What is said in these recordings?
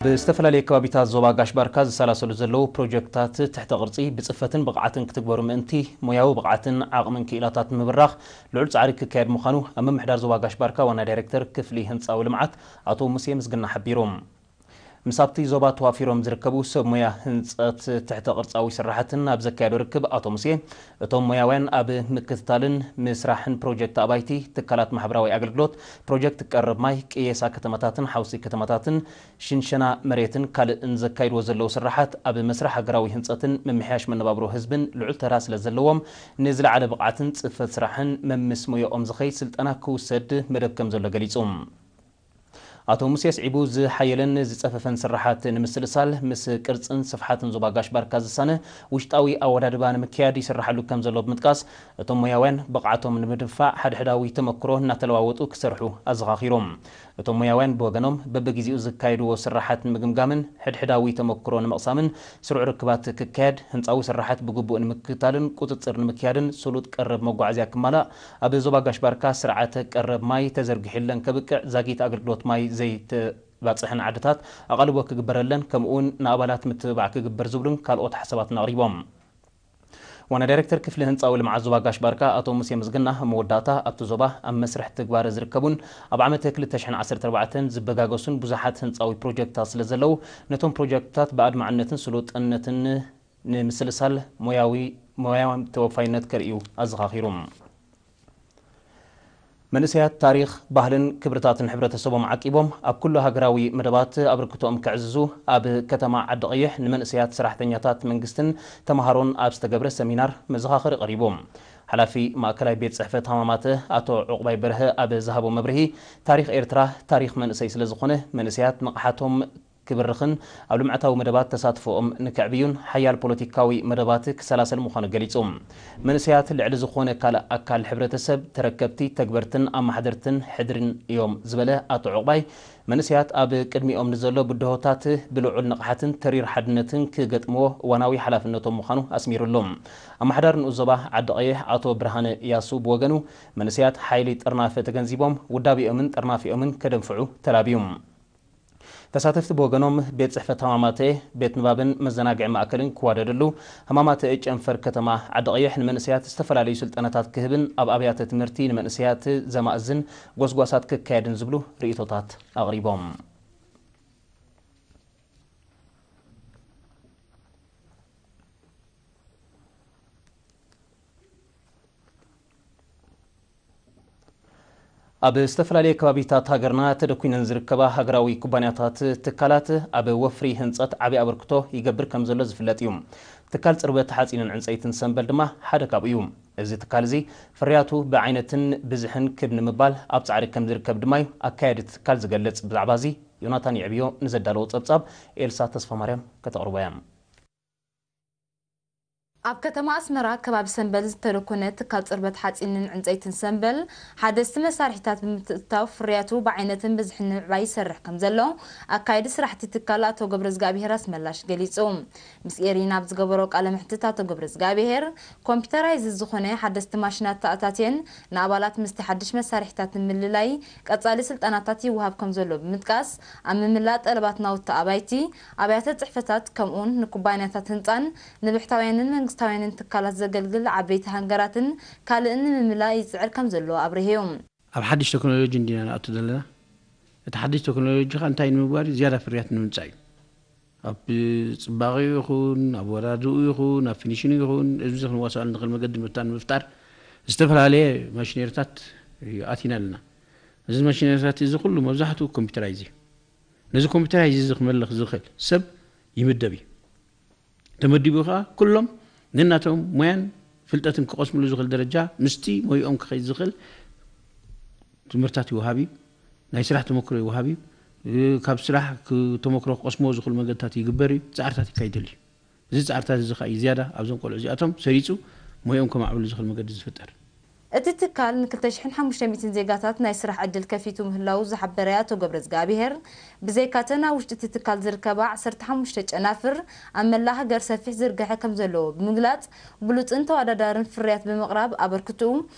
ብዝተፈላለየ ከባቢታት ዞባ ጋሽ ባርካ ዝሰላሰሉ ዘለዉ ፕሮጀክትታት ትሕተ ቅርጺ ብጽፈትን ብቕዓትን ክትግበሩ ምእንቲ ሞያዊ ብቕዓትን ዓቕምን ክኢላታት ንምብራኽ ልዑል ጻዕሪ ክካየድ ምዃኑ ኣብ ምምሕዳር ዞባ ጋሽ ባርካ ዋና ዳይሬክተር ክፍሊ ህንጻዊ ልምዓት ኣቶ ሙሴ ምስግና ሓቢሩ። ምስ ኣብቲ ዞባ ተዋፊሮም ዝርከቡ ሰብ ሞያ ህንጸት ትሕተ ቅርጻዊ ስራሕትን ኣብ ዘካየዶ ርክብ ኣቶ ሙሴ፣ እቶም ሞያውያን ኣብ ምክትታልን ምስራሕን ፕሮጀክት ኣባይቲ፣ ትካላት ማሕበራዊ ኣገልግሎት፣ ፕሮጀክት ቀረብ ማይ፣ ቅየሳ ከተማታትን ሓውሲ ከተማታትን ሽንሸና መሬትን ካልእን ዘካይድዎ ዘለዉ ስራሓት ኣብ መስርሕ ሃገራዊ ህንጸትን ምምሕያሽ መነባብሮ ህዝብን ልዑል ተራ ስለ ዘለዎም ንዝለዓለ ብቕዓትን ጽፈት ስራሕን መምስ ሞያኦም ዝኸይድ ስልጠና ክውሰድ መደብ ከም ዘሎ ገሊጹ። ኣቶ ሙሴ ኣስዒቡ፣ ዝሓየለን ዝጸፈፈን ስራሓት ንምስልሳል ምስ ቅርጽን ስፍሓትን ዞባ ጋሽ ባርካ ዝሳነ ውሽጣዊ ኣወዳድባ ንምክያድ ይስራሓሉ ከም ዘሎ ብምጥቃስ፣ እቶም ሞያውያን ብቕዓቶም ንምድንፋዕ ሓድሕዳዊ ተመክሮ እናተለዋወጡ ክሰርሑ ኣዘኻኺሮም። እቶም ሞያውያን ብወገኖም በብግዜኡ ዝካየድዎ ስራሓት ንምግምጋምን ሕድሕዳዊ ተመክሮ ንምቕሳምን ስሩዕ ርክባት ክካየድ፣ ህንጻዊ ስራሓት ብግቡእ ንምክትታልን ቁጽጽር ንምክያድን ስሉጥ ቀረብ መጓዓዝያ ክማላእ፣ ኣብ ዞባ ጋሽ ባርካ ስርዓተ ቀረብ ማይ ተዘርጊሑለን ከብቅዕ፣ ዛጊት ኣገልግሎት ማይ ዘይተባጽሐን ዓድታት ኣቓልቦ ክግበረለን፣ ከምኡ'ውን ንኣባላት ምትብባዕ ክግበር ዝብሉን ካልኦት ሓሳባትን ኣቕሪቦም። ዋና ዳይሬክተር ክፍሊ ህንጻዊ ልምዓት ዞባ ጋሽ ባርካ ኣቶ ሙሴ ምስግና ኣብ መወዳእታ፣ ኣብቲ ዞባ ኣብ መስርሕ ትግባረ ዝርከቡን ኣብ ዓመት ክልተ ሽሕን ዓሰርተ ኣርባዕተን ዝበጋገሱን ብዙሓት ህንጻዊ ፕሮጀክትታት ስለ ዘለዉ፣ ነቶም ፕሮጀክትታት ብኣድማዕነትን ስሉጥነትን ንምስልሳል ሞያዊ ሞያዊ ተወፋይነት ከርእዩ ኣዘኻኺሩ። መንእሰያት ታሪኽ፣ ባህልን ክብርታትን ሕብረተሰቦም ዓቂቦም ኣብ ኩሉ ሃገራዊ መደባት ኣበርክቶኦም ከዕዝዙ ኣብ ከተማ ዓዲ ቀይሕ ንመንእሰያት ሰራሕተኛታት መንግስትን ተምሃሮን ኣብ ዝተገብረ ሰሚናር መዘኻኸሪ ቀሪቡ። ሓላፊ ማእከላይ ቤት ጽሕፈት ሃማማተ ኣቶ ዑቕባይ በርሀ ኣብ ዝሃቦ መብርሂ፣ ታሪኽ ኤርትራ ታሪኽ መንእሰይ ስለ ዝኾነ መንእሰያት ንቕሓቶም ክብርኽን ኣብ ልምዓታዊ መደባት ተሳትፎኦም ንከዕብዩን ሓያል ፖለቲካዊ መደባት ክሰላሰል ምዃኑ ገሊጹ። መንእሰያት ልዕሊ ዝኾነ ካልእ ኣካል ሕብረተሰብ ተረከብቲ፣ ተግበርትን ኣመሓደርትን ሕድርን እዮም ዝበለ ኣቶ ዑቕባይ፣ መንእሰያት ኣብ ቅድሚኦም ንዘሎ ብድሆታት ብልዑል ንቕሓትን ተሪር ሓድነትን ክገጥምዎ እዋናዊ ሓላፍነቶም ምዃኑ ኣስሚሩሉ። ኣመሓዳሪ ንኡስ ዞባ ዓዲ ቀይሕ ኣቶ ብርሃነ ያሱ ብወገኑ፣ መንእሰያት ሓይሊ ጥርናፈ ተገንዚቦም ውዳቤኦምን ጥርናፊኦምን ከደንፍዑ ተላብዩ። ተሳተፍቲ ብወገኖም፣ ቤት ጽሕፈት ሃማማተ ቤት ንባብን መዘናግዒ ማእከልን ክዋደደሉ፣ ሃማማተ ጨንፈር ከተማ ዓዲ ቀይሕ ንመንእሰያት ዝተፈላለዩ ስልጠናታት ክህብን ኣብ ኣብያተ ትምህርቲ ንመንእሰያት ዘማእዝን ጎስጓሳት ክካየድን ዝብሉ ርእይቶታት ኣቕሪቦም። ኣብ ዝተፈላለየ ከባቢታት ሃገርና ተደኲነን ዝርከባ ሃገራዊ ኩባንያታት ትካላት ኣብ ወፍሪ ህንጸት ዓቢ ኣበርክቶ ይገብር ከም ዘሎ ዝፍለጥ እዩ። ትካል ጽርበት ሓጺንን ዕንጸይትን ሰምበል ድማ ሓደ ካብኡ እዩ። እዚ ትካል እዚ ፍርያቱ ብዓይነትን ብዝሕን ክብ ንምባል ኣብ ጻዕሪ ከም ዝርከብ ድማ እዩ ኣካያዲ እቲ ትካል ዝገልጽ። ብዛዕባ እዚ ዮናታን የዕብዮ ንዘዳለዎ ጸብጻብ ኤልሳ ተስፋማርያም ከተቕርቦ እያ። ኣብ ከተማ ኣስመራ ከባቢ ሰምበል ዝተደኮነ ትካል ጽርበት ሓጺንን ዕንጸይትን ሰምበል ሓደስቲ መሳርሒታት ብምትእትታው ፍርያቱ ብዓይነትን ብዝሕን ንምዕባይ ይሰርሕ ከም ዘሎ ኣካያዲ ስራሕቲ ትካል ኣቶ ገብረዝጋብሄር ኣስመላሽ ገሊጹ። ምስ ኤሪና ኣብ ዝገበሮ ቃለ መሕትት ኣቶ ገብረዝጋብሄር ኮምፒውተራይዝድ ዝኾነ ሓደስቲ ማሽናት ተኣታትየን ንኣባላት ምስቲ ሓድሽ መሳርሒታት ንምልላይ ቀጻሊ ስልጠናታት ይወሃብ ከም ዘሎ ብምጥቃስ ኣብ ምምላእ ጠለባት ናውቲ ኣባይቲ፣ ኣብያተ ጽሕፈታት ከምኡውን ንኩባንያታት ህንጻን ንብሕታውያንን መንግስታውያንን ትካላት ዘገልግል ዓበይቲ ሃንገራትን ካልእን ንምምላእ ይጽዕር ከም ዘሎ ኣብሪሁ። ኣብ ሓድሽ ቴክኖሎጂ እንዲና ንኣቱ ዘለና። እቲ ሓድሽ ቴክኖሎጂ ኸኣ እንታይ ንምግባር እዩ? ዝያዳ ፍርያት ንምምጻእ እዩ። ኣብ ጽባቐኡ ይኹን፣ ኣብ ወራድኡ ይኹን፣ ኣብ ፊኒሽኑ ይኹን፣ እዚ ክንዋሳሉ ንኽእል መገዲ መታን ንምፍጣር ዝተፈላለየ ማሽነሪታት ኣቲና ኣለና። እዚ ማሽነሪታት እዚ ኩሉ መብዛሕትኡ ኮምፒውተራይዝ እዩ። ነዚ ኮምፒውተራይዝ እዚ ክመልኽ ዝኽእል ሰብ ይምደብ እዩ። ተመዲቡ ኸኣ ኩሎም ነናቶም ሞያን ፍልጠትን ክቐስምሉ ዝኽእል ደረጃ ምስቲ ሞይኦም ክኸይድ ዝኽእል ትምህርታት ይወሃብ እዩ። ናይ ስራሕ ተመክሮ ይወሃብ እዩ። እ፣ ካብ ስራሕ ክ-፣ ተመክሮ ክቐስምዎ ዝኽእሉ መገድታት ይግበር እዩ። ጻዕርታት ይካይደሉ እዩ። እዚ ጻዕርታት እዚ ኸኣ እዩ ዝያዳ ኣብዞም ቆልዑ እዚኣቶም ሰሪጹ ሞይኦም ከማዕብሉ ዝኽእል መገዲ ዝፍጠር። እቲ ትካል ንክልተ ሽሕን ሓሙሽተ ሚእትን ዜጋታት ናይ ስራሕ ዕድል ከፊቱ ምህላዉ ዝሓበረ ኣቶ ገብረዝጋብሄር፣ ብዘይካተን ኣብ ውሽጢ እቲ ትካል ዝርከባ ዓሰርተ ሓሙሽተ ጨናፍር ኣብ መላእ ሃገር ሰፊሕ ዝርግሐ ከም ዘለዎ ብምግላጽ፣ ብሉጽን ተወዳዳርን ፍርያት ብምቕራብ ኣበርክትኡ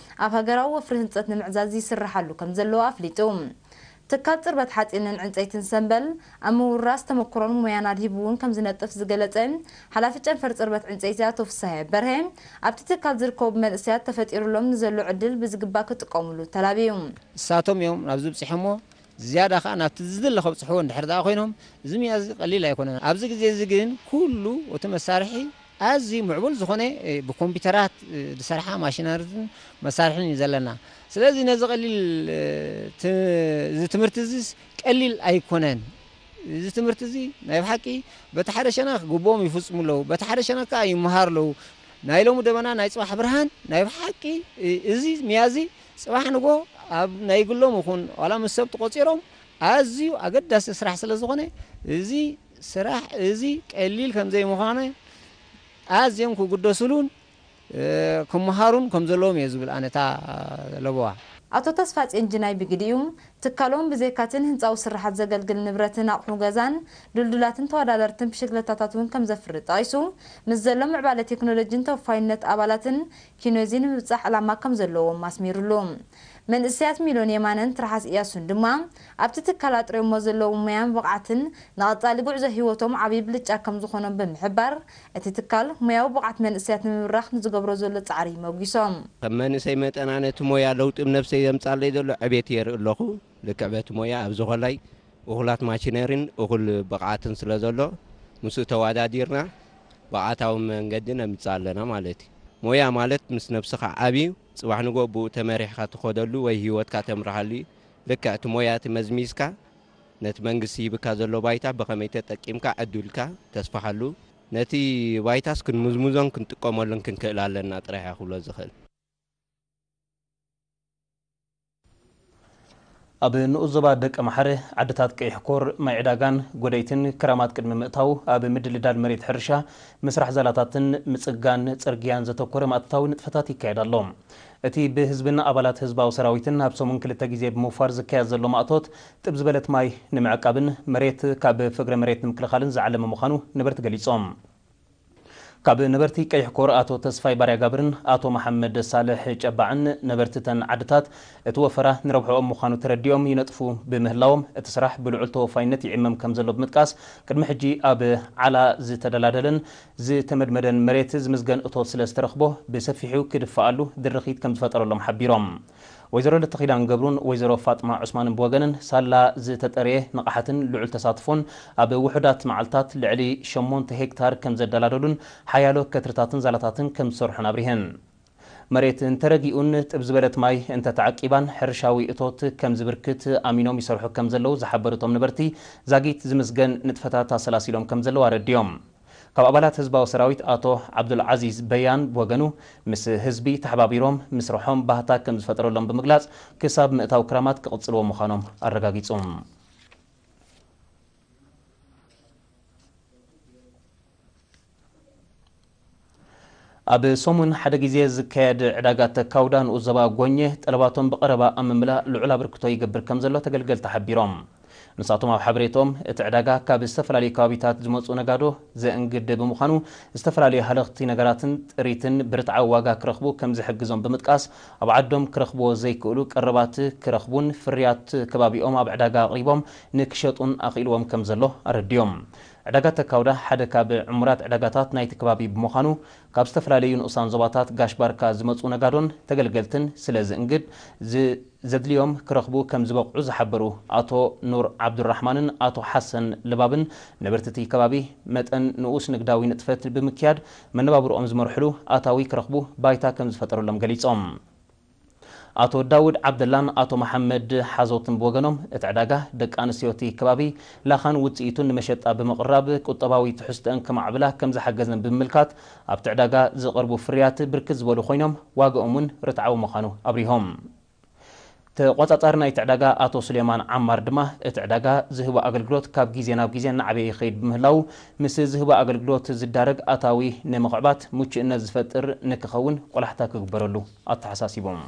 ኣብ ሃገራዊ ወፍሪ ህንጸት ንምዕዛዝ ይስርሓሉ ከም ዘሎ ኣፍሊጡ። ትካል ጽርበት ሓጺንን ዕንጸይትን ሰምበል ኣብ ምውራስ ተመክሮን ሞያን ኣድሂቡ እውን ከም ዝነጥፍ ዝገለጸ ሓላፊ ጨንፈር ጽርበት ዕንጸይቲ ኣቶ ፍሳሐ በርሀ፣ ኣብቲ ትካል ዝርከቡ መንእሰያት ተፈጢሩሎም ንዘሎ ዕድል ብዝግባእ ክጥቀሙሉ ተላብዩ። ንሳቶም እዮም ናብዚ ብጽሖሞ፣ ዝያዳ ከኣ ናብቲ ዝድለ ከብጽሕዎ እንድሕር ደኣ ኮይኖም፣ እዚ ሚያ እዚ ቀሊል ኣይኮነን። ኣብዚ ግዜ እዚ ግን ኩሉ እቲ መሳርሒ ኣዝዩ ምዕቡል ዝኾነ፣ እ፣ ብኮምፒውተራት፣ እ፣ ዝሰርሓ ማሽነሪን መሳርሕን እዩ ዘለና። ስለዚ ነዚ ቀሊል፣ እ፣ ት-፣ እዚ ትምህርቲ እዚስ ቀሊል ኣይኮነን። እዚ ትምህርቲ እዚ ናይ ብሓቂ በቲ ሓደ ሸነኽ ግቡኦም ይፍጽሙ ኣለዉ፣ በቲ ሓደ ሸነኽ ከኣ ይመሃሩ ኣለዉ። ናይ ሎሚ ደበና ናይ ጽባሕ ብርሃን ናይ ብሓቂ፣ እ፣ እዚ ሚያ እዚ ጽባሕ ንጎ ኣብ ናይ ግሎም ይኹን ዋላ ምስ ሰብ ተቖጺሮም ኣዝዩ ኣገዳሲ ስራሕ ስለ ዝኾነ፣ እዚ ስራሕ እዚ ቀሊል ከም ዘይምዃነ ኣዝዮም ክግደስሉን፣ እ፣ ክመሃሩን ከም ዘለዎም እየ ዝብል ኣነታ ለበዋ። ኣቶ ተስፋጽዮን ጅናይ ብግዲኡ፣ ትካሎም ብዘይካቲ ንህንጻዊ ስርሓት ዘገልግል ንብረትን ኣቕሑ ገዛን፣ ድልዱላትን ተወዳደርትን ብሽክለታታት እውን ከም ዘፍሪ ጠቒሱ፣ ምስ ዘሎ ምዕባለ ቴክኖሎጂን ተወፋይነት ኣባላትን ኪኖዚ ንምብጻሕ ዕላማ ከም ዘለዎም ኣስሚሩሉ። መንእሰያት ሚሎን የማነን ትርሓስ ኢያሱን ድማ፣ ኣብቲ ትካል ኣጥርዮሞ ዘለዉ ሞያን ብቕዓትን ንቐጻሊ ጉዕዞ ህይወቶም ዓብዪ ብልጫ ከም ዝኾኖም ብምሕባር፣ እቲ ትካል ሞያዊ ብቕዓት መንእሰያት ንምብራኽ ንዝገብሮ ዘሎ ጻዕሪ መጒሶም። ከም መንእሰይ መጠና ነቲ ሞያ ለውጢ ኣብ ነብሰይ ዘምጻለይ ዘሎ ዕቤት የርኢ ኣለኹ። ልክዕ በቲ ሞያ ኣብ ዝኾላይ እኹላት ማሽነሪን እኹል ብቕዓትን ስለ ዘሎ፣ ምስኡ ተወዳዲርና ብቕዓታዊ መንገዲ ነምጽእ ኣለና ማለት እዩ። ሞያ ማለት ምስ ነብስኻ ዓብዩ፣ ጽባሕ ንጎ ብኡ ተመሪሕካ ትኸደሉ ወይ ህይወትካ ተምርሓሉ እዩ። ልክዕ እቲ ሞያ እቲ መዝሚዝካ፣ ነቲ መንግስቲ ሂብካ ዘሎ ባይታ ብኸመይ ተጠቂምካ ዕዱልካ ተስፍሓሉ፣ ነቲ ባይታስ ክንምዝምዞን ክንጥቀመሉን ክንክእል ኣለና ጥራሕ እየ ክብሎ ዝኽእል። ኣብ ንኡስ ዞባ ደቀ ማሕረ ዓድታት ቀይሕ ኮር፣ ማይ ዕዳጋን ጎደይትን ክራማት ቅድሚ ምእታው ኣብ ምድልዳል መሬት ሕርሻ፣ ምስራሕ ዛላታትን ምጽጋን ጽርግያን ዘተኮረ ማእቶታዊ ንጥፈታት ይካየድ ኣሎ። እቲ ብህዝብን ኣባላት ህዝባዊ ሰራዊትን ኣብ ሰሙን ክልተ ግዜ ብምውፋር ዝካየድ ዘሎ ማእቶት፣ ጥብ ዝበለት ማይ ንምዕቃብን መሬት ካብ ፍግረ መሬት ንምክልኻልን ዝዓለመ ምዃኑ ነበርቲ ገሊጾም። ካብ ነበርቲ ቀይሕ ኮር ኣቶ ተስፋይ ባርያ ጋብርን ኣቶ መሓመድ ሳልሕ ጨባዕን፣ ነበርቲ እተን ዓድታት እቲ ወፈራ ንረብሕኦም ምዃኑ ተረዲኦም ይነጥፉ ብምህላዎም፣ እቲ ስራሕ ብልዑል ተወፋይነት ይዕመም ከም ዘሎ ብምጥቃስ፣ ቅድሚ ሕጂ ኣብ ዓላ ዝተደላደለን ዝተመድመደን መሬት ዝምዝገን እቶት ስለ ዝተረኽቦ፣ ብሰፊሑ ክድፈኣሉ ድርኺት ከም ዝፈጠረሎም ሓቢሮም። ወይዘሮ ለተኺዳን ገብሩን ወይዘሮ ፋጥማ ዑስማንን ብወገንን፣ ሳላ ዝተጠርየ ንቕሓትን ልዑል ተሳትፎን፣ ኣብ ውሑዳት መዓልታት ልዕሊ ሸሞንተ ሄክታር ከም ዘደላደሉን፣ ሓያሎ ከትርታትን ዛላታትን ከም ዝሰርሑን ኣብሪሀን። መሬት እንተረጊኡን ጥብ ዝበለት ማይ እንተተዓቂባን፣ ሕርሻዊ እቶት ከም ዝብርክት ኣሚኖም ይሰርሑ ከም ዘለዉ ዝሓበሩ እቶም ነበርቲ፣ ዛጊት ዝምዝገን ንጥፈታት ኣሰላሲሎም ከም ዘለዉ ኣረዲኦም። ካብ ኣባላት ህዝባዊ ሰራዊት ኣቶ ዓብዱልዓዚዝ በያን ብወገኑ፣ ምስ ህዝቢ ተሓባቢሮም ምስርሖም ባህታ ከም ዝፈጠረሎም ብምግላጽ፣ ክሳብ ምእታው ክራማት ክቕጽልዎ ምዃኖም ኣረጋጊጹ። ኣብ ሰሙን ሓደ ግዜ ዝካየድ ዕዳጋ ተካውዳ ንኡስ ዞባ ጎኘ፣ ጠለባቶም ብቐረባ ኣብ ምምላእ ልዑል ኣበርክቶ ይገብር ከም ዘሎ ተገልገልቲ ሓቢሮም። ንሳቶም ኣብ ሓበሬትኦም፣ እቲ ዕዳጋ ካብ ዝተፈላለዩ ከባቢታት ዝመጹ ነጋዶ ዘእንግድ ብምዃኑ፣ ዝተፈላለዩ ሃለኽቲ ነገራትን ጥሪትን ብርትዓዊ ዋጋ ክረኽቡ ከም ዝሕግዞም ብምጥቃስ፣ ኣብ ዓዶም ክረኽብዎ ዘይክእሉ ቀረባት ክረኽቡን ፍርያት ከባቢኦም ኣብ ዕዳጋ ኣቕሪቦም ንክሸጡን ኣኽኢልዎም ከም ዘሎ ኣረዲኦም። ዕዳጋ ተካውዳ ሓደ ካብ ዕሙራት ዕዳጋታት ናይቲ ከባቢ ብምዃኑ፣ ካብ ዝተፈላለዩ ንኡሳን ዞባታት ጋሽ ባርካ ዝመጹ ነጋዶን ተገልገልትን ስለ ዝእንግድ፣ ዝ-፣ ዘድልዮም ክረኽቡ ከም ዝበቕዑ ዝሓበሩ ኣቶ ኑር ዓብዱራሕማንን ኣቶ ሓሰን ልባብን፣ ነበርቲ እቲ ከባቢ መጠን ንኡስ ንግዳዊ ንጥፈት ብምክያድ መነባብርኦም ዝመርሕሉ ኣታዊ ክረኽቡ ባይታ ከም ዝፈጠረሎም ገሊጾም። ኣቶ ዳውድ ዓብደላን ኣቶ መሓመድ ሓዞትን ብወገኖም፣ እቲ ዕዳጋ ደቂ ኣንስትዮ እቲ ከባቢ ላኻን ውጽኢቱን ንመሸጣ ብምቕራብ፣ ቁጠባዊ ትሕዝቶአን ከማዕብላ ከም ዝሓገዘን ብምምልካት፣ ኣብቲ ዕዳጋ ዝቐርቡ ፍርያት ብርክት ዝበሉ ኮይኖም፣ ዋጋኦም እውን ርትዓዊ ምዃኑ ኣብሪሆም። ተቖጻጻሪ ናይቲ ዕዳጋ ኣቶ ሱሌማን ዓማር ድማ፣ እቲ ዕዳጋ ዝህቦ ኣገልግሎት ካብ ግዜ ናብ ግዜ እናዓበየ ይኸይድ ብምህላዉ፣ ምስ ዝህቦ ኣገልግሎት ዝዳረግ ኣታዊ ንምኽዕባት ምቹእነት ዝፈጥር ንክኸውን ቆላሕታ ክግበረሉ ኣተሓሳሲቦም።